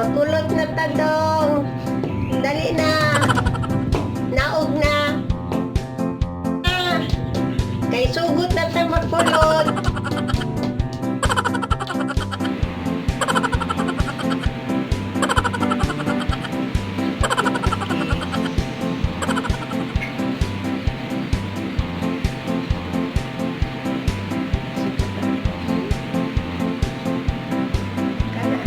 Makulot na ta dong. Dali na. Naog na. Ah, kay sugot na ta makulot. Kana.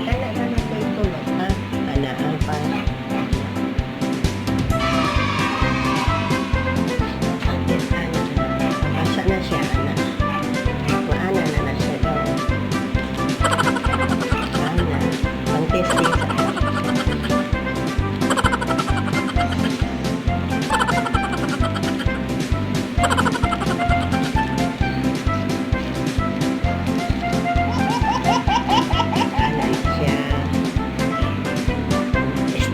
Kana kana ko itulog ha. Ana ang pa. Ate, ana na. Asa na siya ana. Maana na na siya daw. Ana. Pang testing sa. Ana na siya.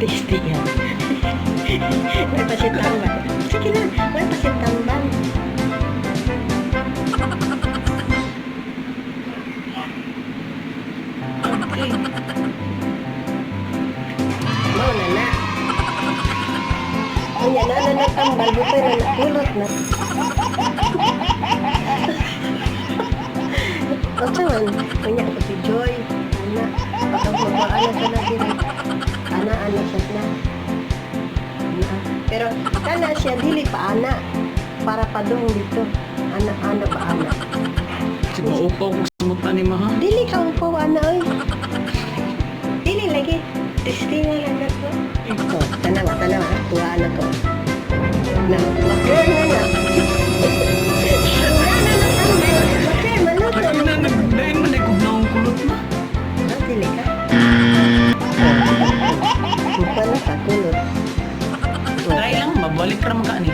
Testing yan. May pasitambal. Sige lang, may pasitambal. Okay. Mao na na. Unya na na natambal mo pero nakulot na. Unsa man? Unya ko si Joy. Ana, pagka magbaana sa na diri. Ana ana sa na. Ana. Pero kana siya dili pa ana para padung dito. Ana ana pa ana. Kasi maupaw ko sa muta ni Maha. Dili ka upaw ana oy. Dili lagi. Testing lang na ko. Oh, tanawa, tanawa. Kuha na ko. Na, makir na na. Wala na natambal. Makir, maluto Ay, na. na, nagdain man ay kugnaong kulot na. Ah, dili ka? Kuha na ka, kulot. Oh. Try lang, mabalik ka naman ka ni.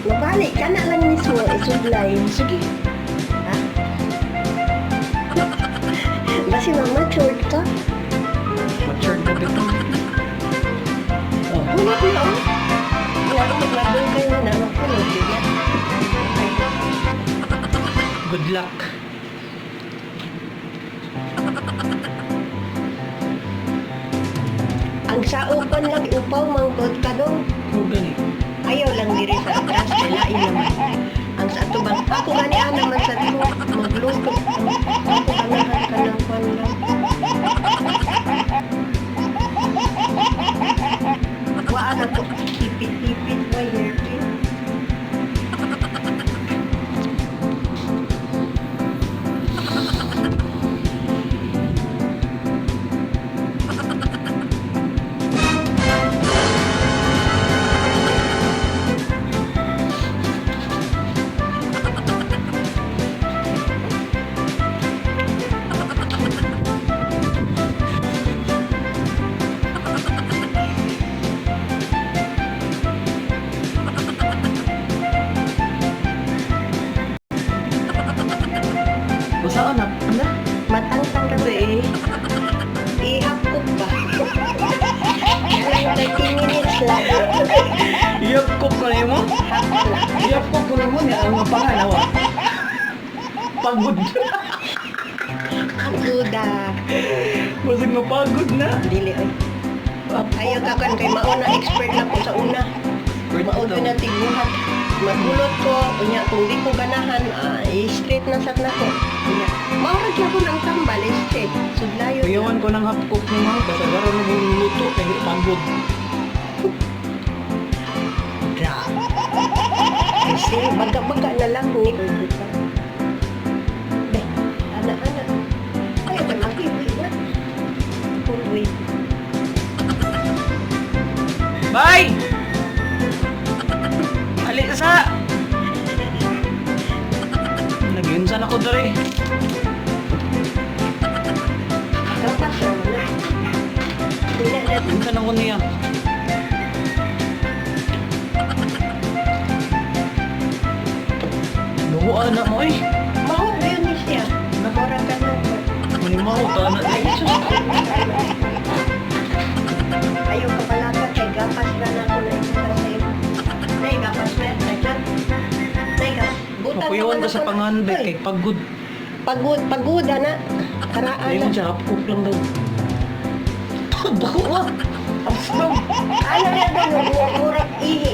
Mabalik ka na lang mismo, isublay. Sige. Ha? Basi ma-matured ka. Matured ka dito. Oh, kulot na oh. Wala ko maglabay kayo na makulot. Di ba? Good luck. Ang saupan lang upaw manggod ka dong. Mo gani. Ayaw lang diri sa atras, kay lain naman. Ang sa atubang, ako gani ana man sa ko, magluto. Ako ganahan ka ng kwan lang. Waan ako, ipit-ipit, why hairpin? Basta na, ano? Matangtang ka Kasi eh. Ihapkok ba? Kanang 30 minutes lang. Iyap ko na mo. Half lang. Iyap ko na mo niya ang pangalawa. Pagod. Kaguda. Basig mapagod na. Dili oy. Ayaw ka kan kay mauna expert na ko sa una. Mao na tigbuhat. Magulot ko, unya kung di ko ganahan, straight na sad nako. Unya, mao ra gyud ang tambal, straight. Sudlayo. Kuyawan ko ng half cook ni mo kasi garo na mong luto kay pagod. Grabe. Kasi baga-baga na lang ni. Be, ana ana. Ayaw ka makiwi na. Full weight. Bye! Ali sa! Naginsan ako dere. Gapas na mo na. Wala na. Ginsan ako niya. Luhuan na mo eh. Maho yun ni siya. Mura ka na. Manimaho ta na. Ay, sus. Ayaw ka palaka kay gapas na na ako na isa sa iyo. Nay, gapas na. Ay, dyan. Nay, gapas. Butan Makuyawan naman ka sa ako na- panganbek Ay, kay pagod. Pagod, pagod, ana. Karaan Ayun na. siya, half cook lang daw. Bako ba? Ang strong. Ano na doon? Murag ihi.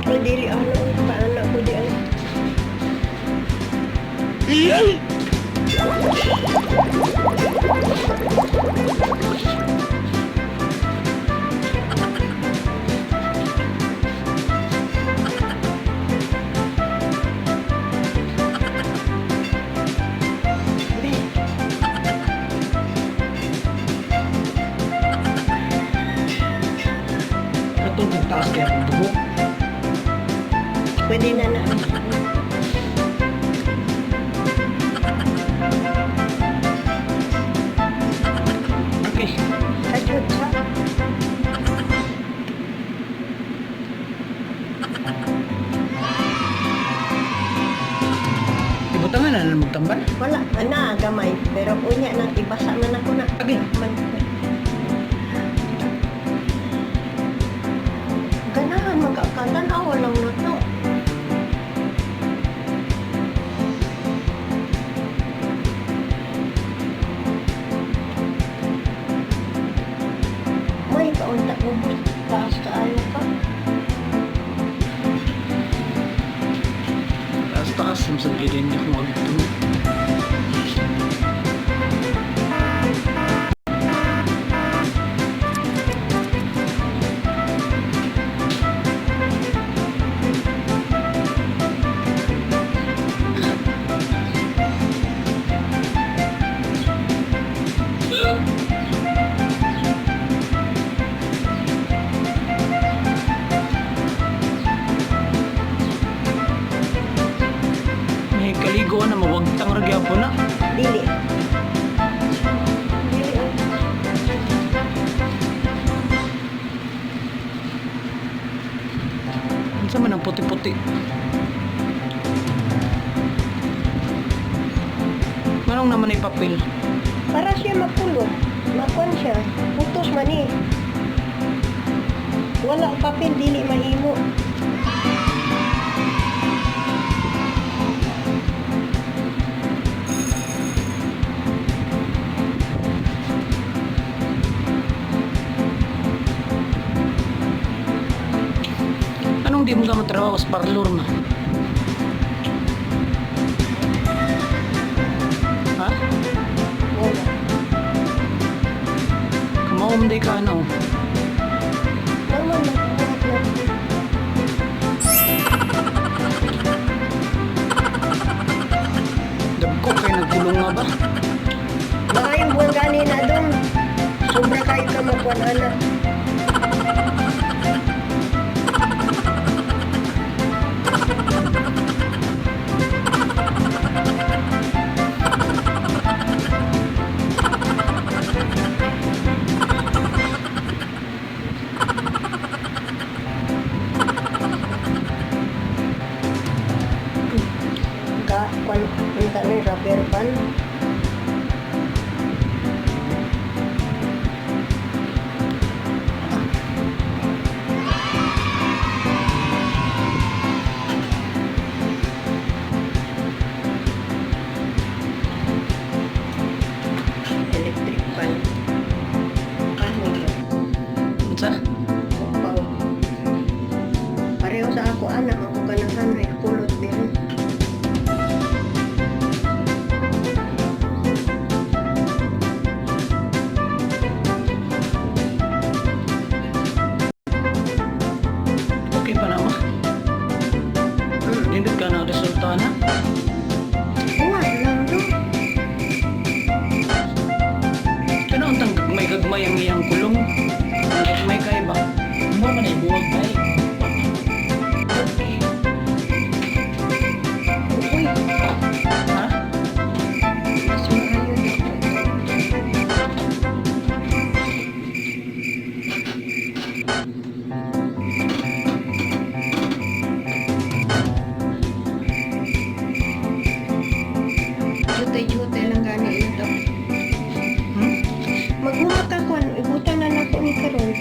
Ay, dili ano, paano ko di ano. Be, Katong taas kaya ang dugo. Pwede na na. Okay. Ay, sa. Ibutangan na lang magtambal. Wala, ana, gamay. Pero unya na, ibasa man ako na. Okay. Man. Ganahan magkakatan, ah, walang luto. May kaunta ubos, taas kaayo ka. Taas-taas. Sa gilid niya kung agto. May kaligo na mawagtang ra gyapon na. Dili. Dili, oh. Unsa man ang puti-puti? Manong naman ay papel? Para siya mapulot. Makuan siya. Putos man eh. Wala papel, dili mahimo. Anong di mo ka matrabaho sa parlor ma? Ha? Wala. Kumaum di ka ano? Naman, magbuhat na. Dagko kay nagkulong nga ba? Maayong buwan gani na dong. Sobra kayo ka makuan ana. Ka, kwan, unta ni rubber band. Electric fan. Ah, Unsa? Pang. Pareho sa ako, anak. Ako ganahan, may kulot din. Jutay-jutay lang gani ito. Maghuma ka kwan, ibutang na nako ni karon.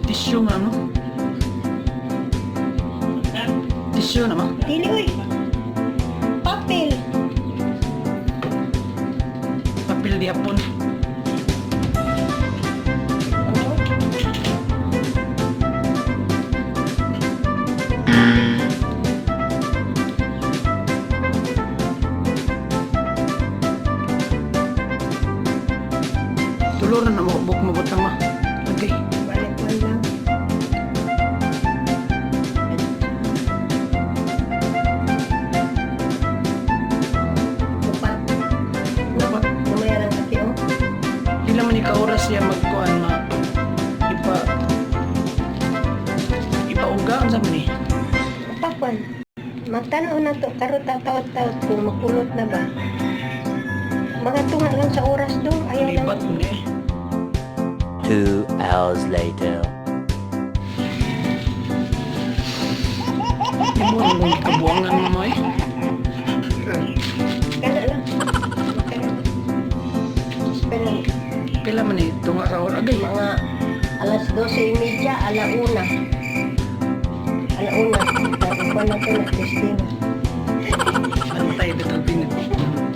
Tissue nga mo. Tissue na mo. Dili oy. Papel. Papel di hapon. Oo. Tulor na mo buk mabutang ma. Okay. Balik man lang. Upat. Upat. Mamaya lang kaki oh. Pila man ni ka oras siya magkuan ma ipauga unsa man ni? Upapan. Magtanaw na to karon taot-taot kung makulot na ba. Mga tunga lang sa oras do. Ayaw lang. Libat man ni. 2 hours later. Imo ang kabuangan mo eh. Kana lang. Kana. Pero Pila man ni tunga ka oras agay. Mga alas 12:30, alauna. Alauna. Tapos na to na testing. Antay bitaw din.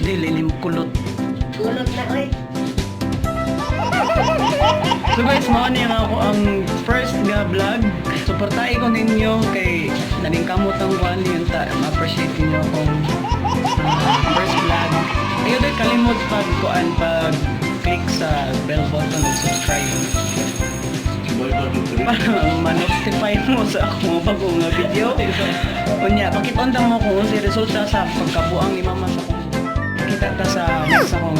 Dili ni mo kulot. Kulot na oy. So guys, mao ni ang ako ang first nga vlog. Suportahi ko ninyo kay naningkamot ang kuan yun ta. Ma-appreciate ninyo akong first vlog. Ayaw din kalimot pag kuan pag click sa bell button and subscribe para ma-notify mo sa akong mga bago nga video. Unya, pakit-on mo kung si resulta sa pagkabuang ni mama sa akong kita ta sa next akong